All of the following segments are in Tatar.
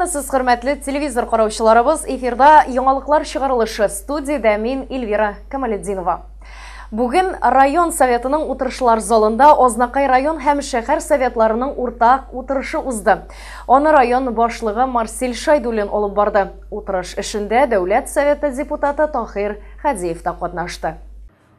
Исәнмесез, хөрмәтле телевизор караучыларыбыз. Эфирда яңалыклар чыгарылышы. Студиядә мин Эльвира Камалетдинова. Бүген район советының утырышлар залында Азнакай район һәм шәһәр советларының уртак утырышы узды. Аны район башлыгы Марсель Шайдуллин алып барды. Утырыш эшендә Дәүләт Советы депутаты Тахир Хадиев та катнашты.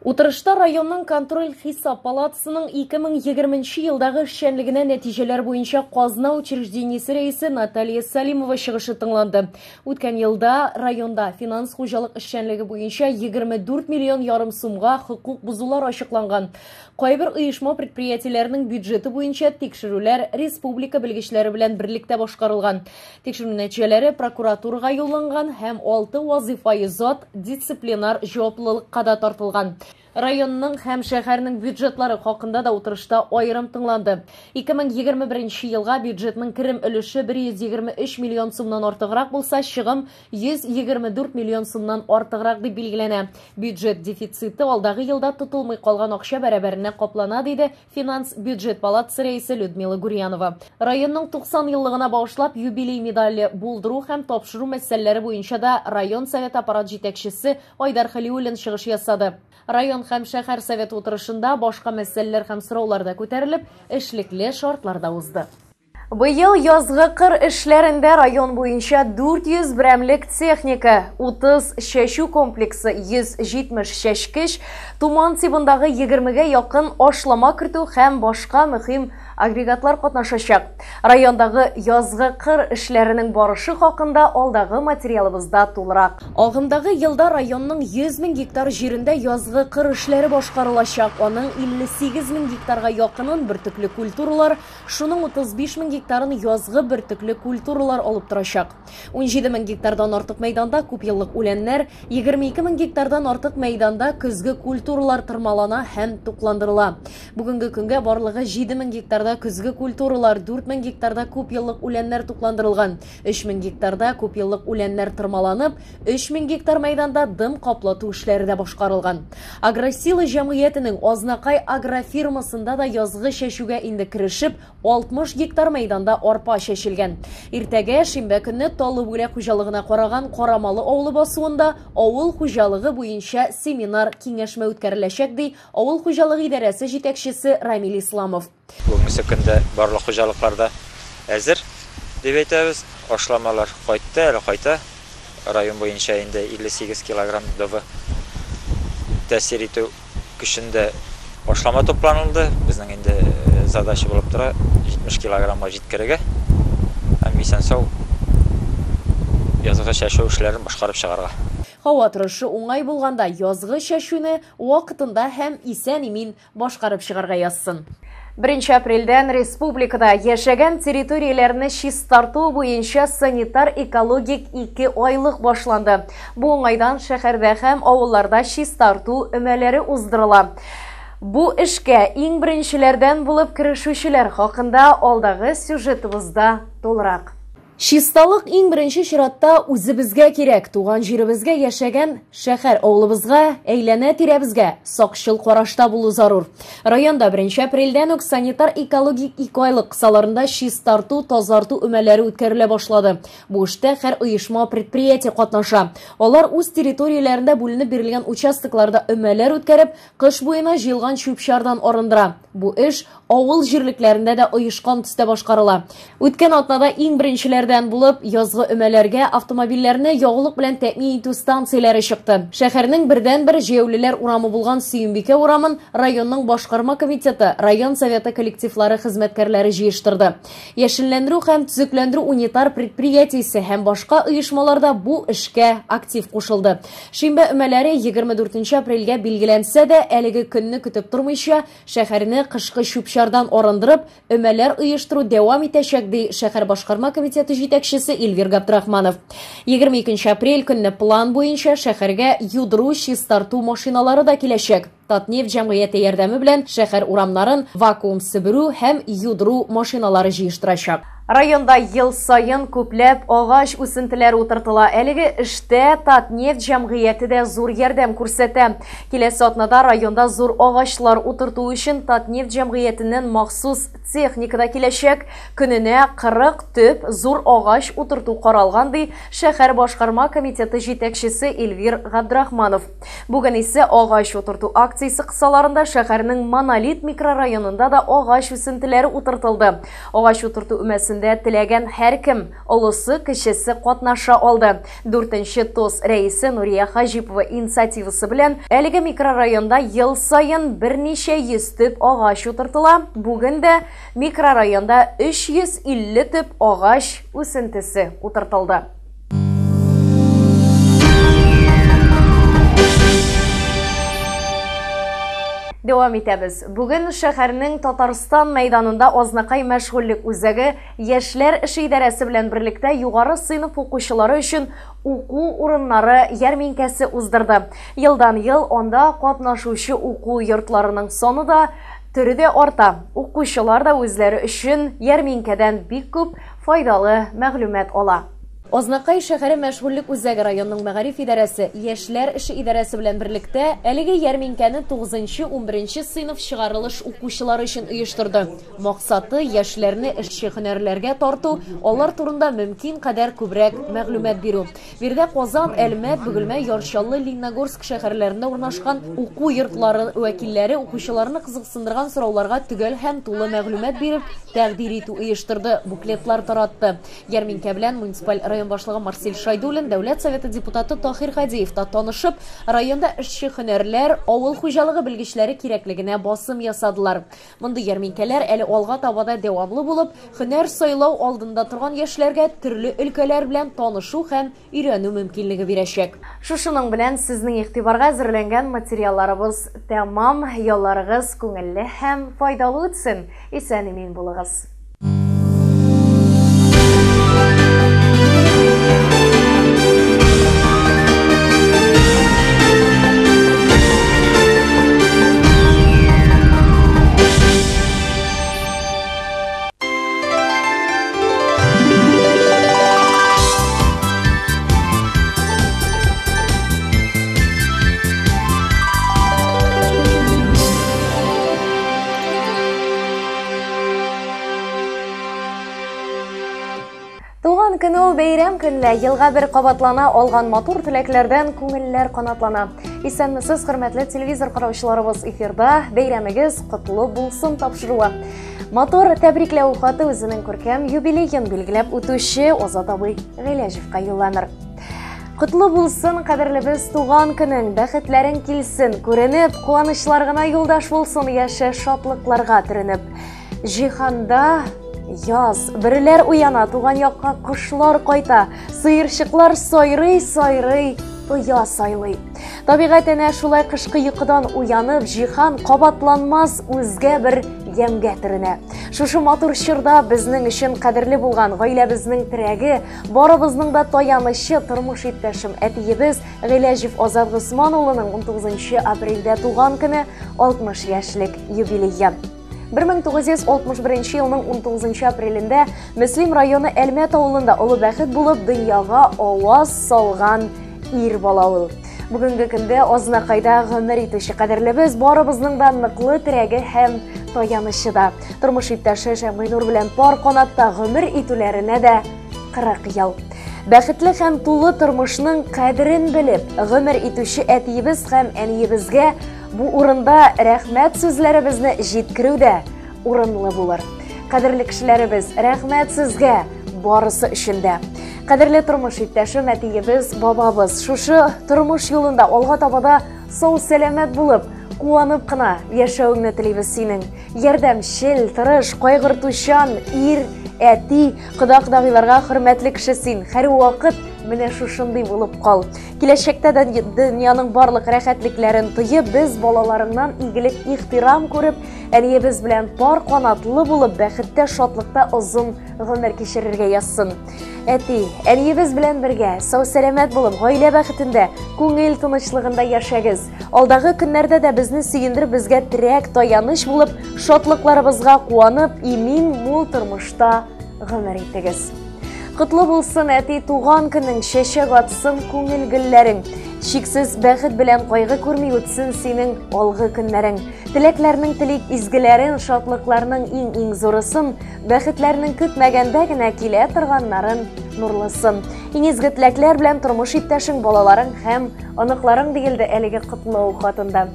Утырышта районның контроль-хисап палатасының 2020 елдагы эшчәнлегенә нәтиҗәләр буенча казна учреждениесе рәисе Наталья Салимова чыгышы тыңланды. Үткән елда районда финанс-хуҗалык эшчәнлеге буенча 24 миллион ярым сумга хокук бозулар ачыкланган. Кайбер оешма-предприятиеләрнең бюджеты буенча тикшерүләр республика белгечләре белән берлектә башкарылган. Тикшерү нәтиҗәләре прокуратурага юлланган һәм 6 вазыйфаи зат дисциплинар җаваплылыкка да тартылган. Районның һәм шәһәрнең бюджетлары хакында да утырышта аерым тыңланды. 2021 елга бюджетның керем өлеше 123 миллион сумнан артыграк булса, чыгым 124 миллион сумнан артыграк дип билгеләнә. Бюджет дефициты алдагы елда тотылмый калган акча бәрабәренә каплана, диде Финанс бюджет палатасы рәисе Людмила Гурьянова. Районның 90 еллыгына багышлап юбилей медале булдыру һәм тапшыру мәсьәләләре буенча да район совет аппарат җитәкчесе Айдар Хәлиуллин чыгыш ясады. Район һәм шәһәр советы утырышында башка мәсьәләләр һәм сораулар да күтәрелеп, эшлекле шартларда узды. Быел язгы кыр эшләрендә район буенча 400 берәмлек техника, 30 чәчү комплексы, 170 чәчкеч, туман тибындагы 20-гә якын ашлама кертү һәм башка мөһим агрегатлар катнашачак. Райондагы язгы кыр эшләренең барышы хакында алдагы материалыбызда тулырак. Агымдагы елда районның 100 мең гектар җирендә язгы кыр эшләре башкарылачак. Аның 58 мең гектарга якынын бөртекле культуралар, шуның 35 мең гектарын язгы бөртекле культуралар алып торачак. 17 мең гектардан артык мәйданда күпьеллык үләннәр, 22 мең гектардан артык мәйданда көзге культуралар тырмалана һәм тукландырыла. Бүгенге көнгә барлыгы 7 мең гектарда көзге культуралар, 4 мең гектарда күпьеллык үләннәр тукландырылган, 3 мең гектарда күпьеллык үләннәр тырмаланып, 3 мең гектар мәйданда дым каплату эшләре дә башкарылган. Агросила җәмгыятенең Азнакай агрофирмасында да язгы чәчүгә инде керешеп, 60 гектар мәйданда арпа чәчелгән. Иртәгә шимбә көнне Таллы Бүләк хуҗалыгына караган Карамалы авылы басуында авыл хуҗалыгы буенча семинар киңәшмә үткәреләчәк, ди авыл хуҗалыгы идарәсе җитәкчесе Рамил Исламов. Бүгенге көндә барлык хуҗалыкларда әзер дип әйтәбез. Ашламалар кайтты, әле кайта. Район буенча инде 58 килограмм ДВ тәэсир итү көчендә ашлама тупланылды. Безнең инде задача булып тора 70 килограммга җиткерергә һәм исән-сау язгы чәчү эшләрен башкарып чыгарга. Һава торышы уңай булганда язгы чәчүне вакытында һәм исән-имин башкарып чыгарга язсын. 1 апрельдән республикада яшәгән территорияләрне чистарту буенча санитар-экологик 2 айлык башланды. Бу уңайдан шәһәрдә һәм авылларда чистарту өмәләре уздырыла. Бу эшкә иң беренчеләрдән булып керешүчеләр хакында алдагы сюжетыбызда тулырак. Чисталык иң беренче чиратта үзебезгә кирәк, туган җиребезгә, яшәгән шәһәр авылыбызга, әйләнә тирәбезгә сакчыл карашта булу зарур. Районда 1 апрельдән үк санитар-экологик 2 айлык кысаларында чистарту, тазарту өмәләре үткәрелә башлады. Бу эштә һәр оешма предприятие катнаша. Алар үз территорияләрендә бүленеп бирелгән участокларда өмәләр үткәреп, кыш буена җыелган чүп-чардан арындыра. Бу эш авыл җирлекләрендә дә оешкан төстә башкарыла. Үткән атнада иң беренчеләрдән булып язгы өмәләргә автомобильләрне ягулык белән тәэмин итү станцияләре чыкты. Шәһәрнең бердәнбер җәяүлеләр урамы булган Сөембикә урамын районның башкарма комитеты, район советы коллективлары хезмәткәрләре җыештырды. Яшелләндерү һәм төзекләндерү унитар предприятиесе һәм башка оешмаларда бу эшкә актив кушылды. Шимбә өмәләре 24 апрельгә билгеләнсә дә, әлеге көнне көтеп тормыйча, шәһәрне кышкы чүп-чардан арындырып, өмәләр оештыру дәвам итәчәк, ди шәһәр башкарма комитеты җитәкчесе Эльвир Габдрахманов. 22 апрель көнне план буенча шәһәргә юдыру, чистарту машиналары да киләчәк. Татнефть җәмгыяте ярдәме белән шәһәр урамнарын вакуум себерү һәм юдыру машиналары җыештырачак. Районда ел саен күпләп агач үсентеләре утыртыла. Әлеге эштә Татнефть җәмгыяте дә зур ярдәм күрсәтә. Киләсе атнада районда зур агачлар утырту өчен Татнефть җәмгыятеннән махсус техника да киләчәк. Көненә 40 төп зур агач утырту каралган, ди шәһәр башкарма комитеты җитәкчесе Эльвир Габдрахманов. Бүген исә агач утырту акциясе кысаларында шәһәрнең Монолит микрорайонында да агач үсентеләре утыртылды. Агач утырту өмәсендә теләгән һәркем, олысы, кечесе катнаша алды. 4нче ТОС рәисе Нурия Хаҗипова инициативасы белән әлеге микрорайонда ел саен берничә йөз төп агач утыртыла. Бүген дә микрорайонда 350 төп агач үсентесе утыртылды. Дәвам итәбез. Бүген шәһәрнең Татарстан мәйданында Азнакай мәшгульлек үзәге Яшьләр эше идарәсе белән берлектә югары сыйныф укучылары өчен уку урыннары ярминкәсе уздырды. Елдан-ел анда катнашучы уку йортларының саны да, төре дә арта. Укучылар да үзләре өчен ярминкәдән бик күп файдалы мәгълүмат ала. Азнакай шәһәре мәшгульлек үзәге районның мәгариф идарәсе, Яшьләр эше идарәсе белән берлектә әлеге ярминкәне 9-11 сыйныф чыгарылыш укучылары өчен оештырды. Максаты яшьләрне эшче һөнәрләргә тарту, алар турында мөмкин кадәр күбрәк мәгълүмат бирү. Биредә Казан, Әлмәт, Бөгелмә, Яр Чаллы, Лениногорск шәһәрләрендә урнашкан уку йортлары вәкилләре укучыларны кызыксындырган сорауларга төгәл һәм тулы мәгълүмат биреп, тәкъдир итү оештырды, буклетлар таратты. Ярминкә белән муниципаль район башлыгы Марсель Шайдуллин, Дәүләт Советы депутаты Таһир Хадиев та танышып, районда эшче һөнәрләр, авыл хуҗалыгы белгечләре кирәклегенә басым ясадылар. Мондый ярминкәләр әле алга таба да дәвамлы булып, һөнәр сайлау алдында торган яшьләргә төрле өлкәләр белән танышу һәм өйрәнү мөмкинлеге бирәчәк. Шушының белән сезнең игътибарга әзерләнгән материалларыбыз тәмам. Ялларыгыз күңелле һәм файдалы үтсен. Исән-имин булыгыз. Туган көне ул бәйрәм көнлә, елга бер кабатлана алган матур теләкләрдән күңелләр канатлана. Исәнмесез, хөрмәтле телевизор караучыларыбыз, эфирда бәйрәмегез котлы булсын тапшыруы. Матур тәбрикләү хаты үзенең күркәм юбилеен билгеләп үтүче Азат абый Гыйләҗевка юлланыр. Котлы булсын, кадерлебез, туган көнең, бәхетләрең килсен, күренеп, куанычлар гына юлдаш булсын, яшә шатлыкларга төренеп. Җиһанда яз, бөреләр уяна, туган якка кошлар кайта, сыерчыклар сайрый-сайрый, оя сайлый. Табигать әнә шулай кышкы йокыдан уянып, җиһан кабатланмас үзгә бер ямьгә төренә. Шушы матур чорда безнең өчен кадерле булган гаиләбезнең терәге, барыбызның да таянычы, тормыш иптәшем, әтиебез Гыйләҗев Азат Госман улының 19 апрельдә туган көне 60 яшьлек юбилее. 1961 елның 19 апрелендә Мөслим районы Әлмәт авылында олы бәхет булып дөньяга аваз салган ир бала ул. Бүгенге көндә Азнакайда гомер итүче кадерлебез барыбызның да ныклы терәге һәм таянычы да. Тормыш иптәше Шәмгыйнур белән пар канатта гомер итүләренә дә 40 ел. Бәхетле һәм тулы тормышның кадерен белеп, гомер итүче әтиебез һәм әниебезгә бу урында рәхмәт сүзләребезне җиткерү дә урынлы булыр. Кадерле кешеләребез, рәхмәт сезгә барысы өчен дә. Кадерле тормыш иптәшем, әтиебез, бабабыз, шушы тормыш юлында алга таба да сау-сәламәт булып, куанып кына яшәвеңне телибез синең. Ярдәмчел, тырыш, кайгыртучан ир, әти, кода-кодагыйларга хөрмәтле кеше син. Һәрвакыт менә шушындый булып кал. Киләчәктә дә дөньяның барлык рәхәтлекләрен тоеп, без балаларыңнан игелек, ихтирам күреп, әниебез белән пар канатлы булып, бәхеттә, шатлыкта озын гомер кичерергә язсын. Әти, әниебез белән бергә, сау-сәламәт булып, гаилә бәхетендә, күңел тынычлыгында яшәгез. Алдагы көннәрдә дә безне сөендереп, безгә терәк, таяныч булып, шатлыкларыбызга куанып, имин, мул тормышта гомер итегез. Котлы булсын, әти, туган көнең, чәчәк атсын күңел гөлләрең. Чиксез бәхет белән кайгы күрми үтсен синең алгы көннәрең. Теләкләрнең телик изгеләрен, шатлыкларның иң-иң зурысын, бәхетләрнең көтмәгәндә генә килә торганнарын нурлысын. Иң изге теләкләр белән тормыш иптәшең, балаларың һәм оныкларың диелде әлеге котлау хатында.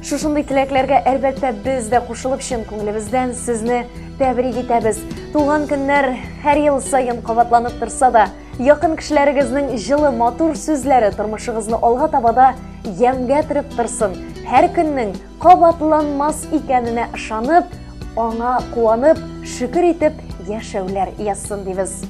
Шушындый теләкләргә әлбәттә без дә кушылып чын күңелебездән сезне тәбрик итәбез. Туган көннәр һәр ел саен кабатланып торса да, якын кешеләрегезнең җылы, матур сүзләре тормышыгызны алга таба да ямьгә төреп торсын. Һәр көннең кабатланмас икәненә ышанып, аңа куанып, шөкер итеп яшәүләр язсын дибез.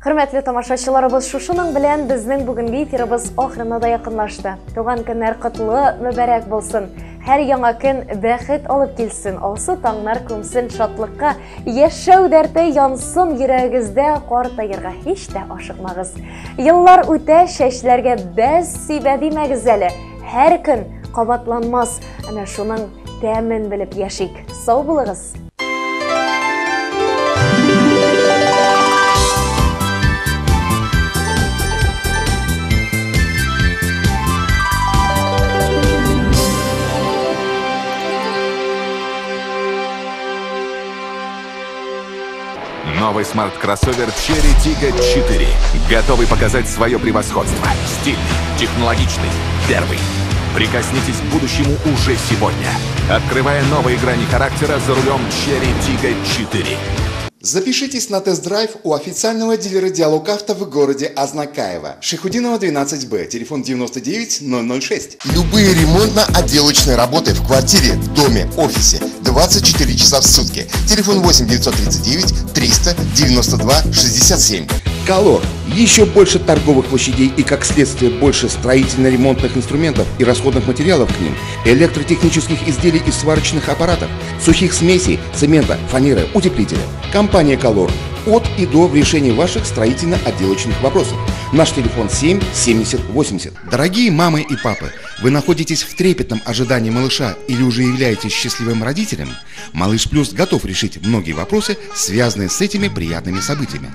Хөрмәтле тамашачыларыбыз, шушының белән безнең бүгенге эфирыбыз ахырына да якынлашты. Туган көннәр котлы, мөбарәк булсын. Һәр яңа көн бәхет алып килсен, алсу таңнар күмсен шатлыкка, яшәү дәрте янсын йөрәгегездә, картаерга һич тә ашыкмагыз. Еллар үтә, чәчләргә бәз сибә димәгез әле. Һәр көн кабатланмас. Әнә шуның тәмен белеп яшик. Сау булыгыз. Новый смарт-кроссовер Chery Tiggo 4. Готовый показать свое превосходство. Стильный, технологичный, первый. Прикоснитесь к будущему уже сегодня. Открывая новые грани характера за рулем Chery Tiggo 4. Запишитесь на тест-драйв у официального дилера «Диалог Авто» в городе Азнакаево. Шайхутдинова, 12Б, телефон 99 006. Любые ремонтно-отделочные работы в квартире, в доме, офисе. 24 часа в сутки. Телефон 8 939 392 67. Колор. Еще больше торговых площадей и, как следствие, больше строительно-ремонтных инструментов и расходных материалов к ним, электротехнических изделий и сварочных аппаратов, сухих смесей, цемента, фанеры, утеплителя. Компания «Колор». От и до в решении ваших строительно-отделочных вопросов. Наш телефон 7 70 80. Дорогие мамы и папы, вы находитесь в трепетном ожидании малыша или уже являетесь счастливым родителем? Малыш Плюс готов решить многие вопросы, связанные с этими приятными событиями.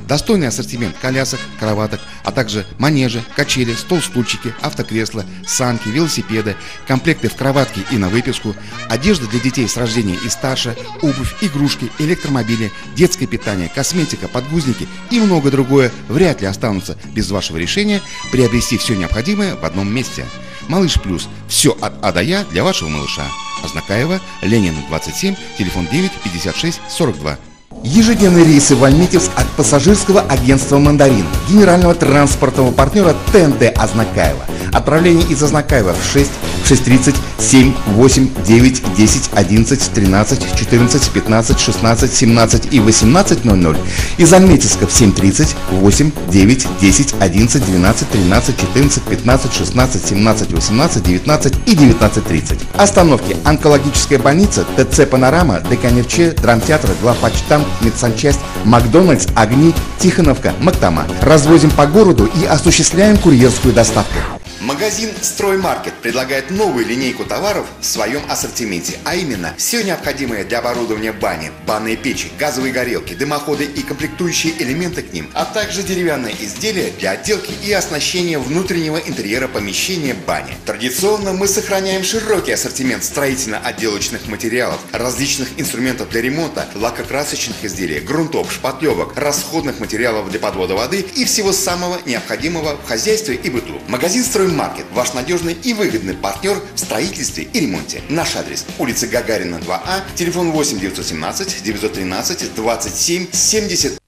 Достойный ассортимент колясок, кроваток, а также манежи, качели, стол-стульчики, автокресла, санки, велосипеды, комплекты в кроватке и на выписку, одежда для детей с рождения и старше, обувь, игрушки, электромобили, детское питание, косметика, подгузники и многое другое вряд ли останутся без вашего решения приобрести все необходимое в одном месте. Малыш Плюс. Все от А до Я для вашего малыша. Азнакаево, Ленина, 27, телефон 9 56 42. Ежедневные рейсы в Альметьевск от пассажирского агентства «Мандарин», генерального транспортного партнера ТНТ Азнакаево. Отправление из Азнакаева в 6, 6:30, 7, 8, 9, 10, 11, 13, 14, 15, 16, 17 и 18:00. Из Альметьевска в 7:30, 8, 9, 10, 11, 12, 13, 14, 15, 16, 17, 18, 19 и 19:30. Остановки: онкологическая больница, ТЦ «Панорама», ДК «Нефче», драмтеатр, главпочтамт, медсанчасть, Макдональдс, Огни, Тихоновка, Мактама. Развозим по городу и осуществляем курьерскую доставку. Магазин «Строймаркет» предлагает новую линейку товаров в своем ассортименте, а именно все необходимое для оборудования бани, банные печи, газовые горелки, дымоходы и комплектующие элементы к ним, а также деревянные изделия для отделки и оснащения внутреннего интерьера помещения бани. Традиционно мы сохраняем широкий ассортимент строительно-отделочных материалов, различных инструментов для ремонта, лакокрасочных изделий, грунтов, шпатлевок, расходных материалов для подвода воды и всего самого необходимого в хозяйстве и быту. Магазин «Строймаркет» – ваш надежный и выгодный партнер в строительстве и ремонте. Наш адрес: улица Гагарина, 2А, телефон 8 917 913 27 70.